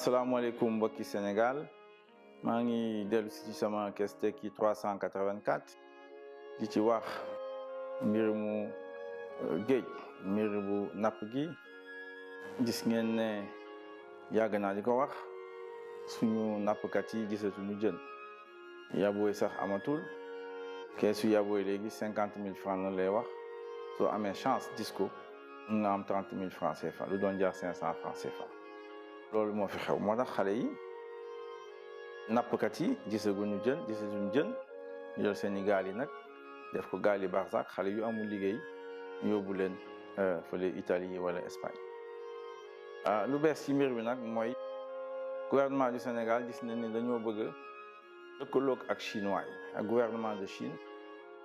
asalaamaaleykum mbokki Sénégal maa ngi dellu si ci sama Kees Tekki 384 di ci wax mbir mu géej mbir bu napp gi gis ngeen ne yàgg naa di ko wax suñu nappkat yi gisatuñu jën yaboy sax amatul keesu yaboy léegi 50 000 francs la lay wax soo amee chance gis ko mun nga am 30 000 francs CFA lu doon jar 500 francs CFA loolu moo fi xew moo tax xale yi nappkat yi gisatuñu jën ñu jël seeni gaal yi nag def ko gaal yi barsax xale yu amul liggéey ñu yóbbu leen fële Italie wala Espagne lu bees ci mbir bi nag mooy gouvernement du Sénégal gis nañ ni dañoo bëgg lëkkaloog ak chinois yi ak gouvernement de Chine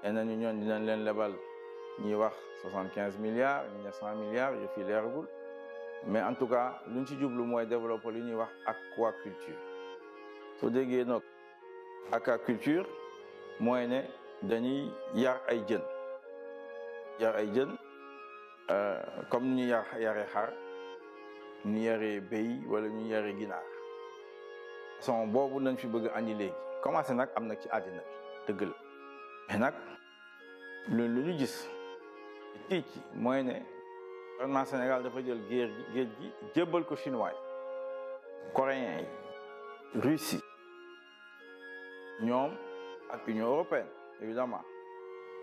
nee nañu ñoon dinañ leen lebal ñuy wax 75 milliards ñi 100 milliards yu fi leeragul mais en tout cas luñ ci jublu mooy développer li ñuy wax aquaculture soo déggee nag aquaculture mooy ne dañuy yar ay jën comme ni ñu yaree xar ñu yaree béy wala ñu yaree ginaar façon boobu nañ fi bëgg andi léegi commencé nag am nag ci àddina bi dëgg la mais nag lu ñu gis tiit ci mooy ne gouvernement Sénégal dafa jël géej gi jébbal ko chinois yi coréens yi Russie ñoom ak Union européenne évidemment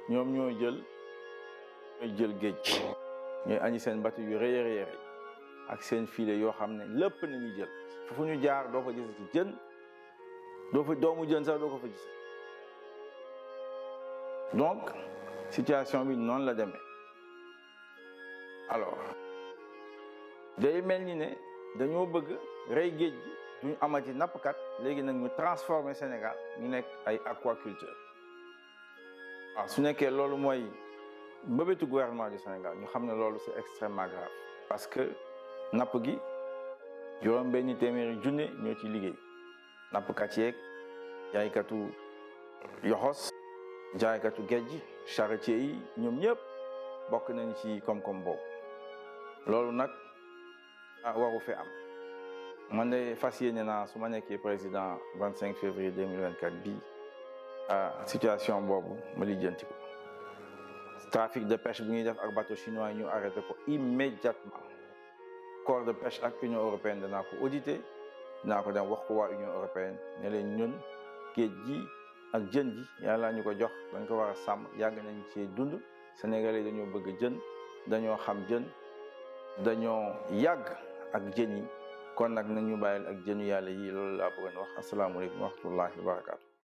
ñoom ñooy jël géej gi ñooy andi seen bateau yu rëy ak seen filet yoo xam ne lépp nañu jël fu ñu jaar doo fa gis ci jën doomu jën sax doo ko fa gis donc situation bi noonu la demee alors day mel ni ne dañoo bëgg rey géej gi duñu amati nappkat léegi nag ñu transformer Sénégal ñu nekk ay aquaculture waaw su nekkee loolu mooy mbëbëtu gouvernement du Sénégal ñu xam ne loolu c'est extrêmement grave parce que napp gi juróom benni téeméeri junne ñoo ci liggéey nappkat yeeg jaaykatu yoxos jaaykatu géej charretier yi ñoom ñëpp bokk nañ ci koom-koom boobu loolu nag waru fi am man de fas yéene naa su ma nekkee président 25 février 2024 bii situation boobu ma lijjanti ko trafic de pêche bi ñuy def ak bateau chinois yi ñu arrêté ko immédiatement corps de pêche ak Union européenne danaa ko audité dinaa ko dem wax ko waa Union européenne ne leen ñun géej gi ak jën gi yàlla ñu ko jox dañ ko war a sàmm yàgg nañ ci dund Sénégalais dañoo bëgg jën dañoo xam jën dañoo yàgg ak jën yi kon nag nañu bàyyil ak jënu yàlla yi loolu laa bëggoon wax asalaamaaleykum wa rahmatullahi wa barakaatu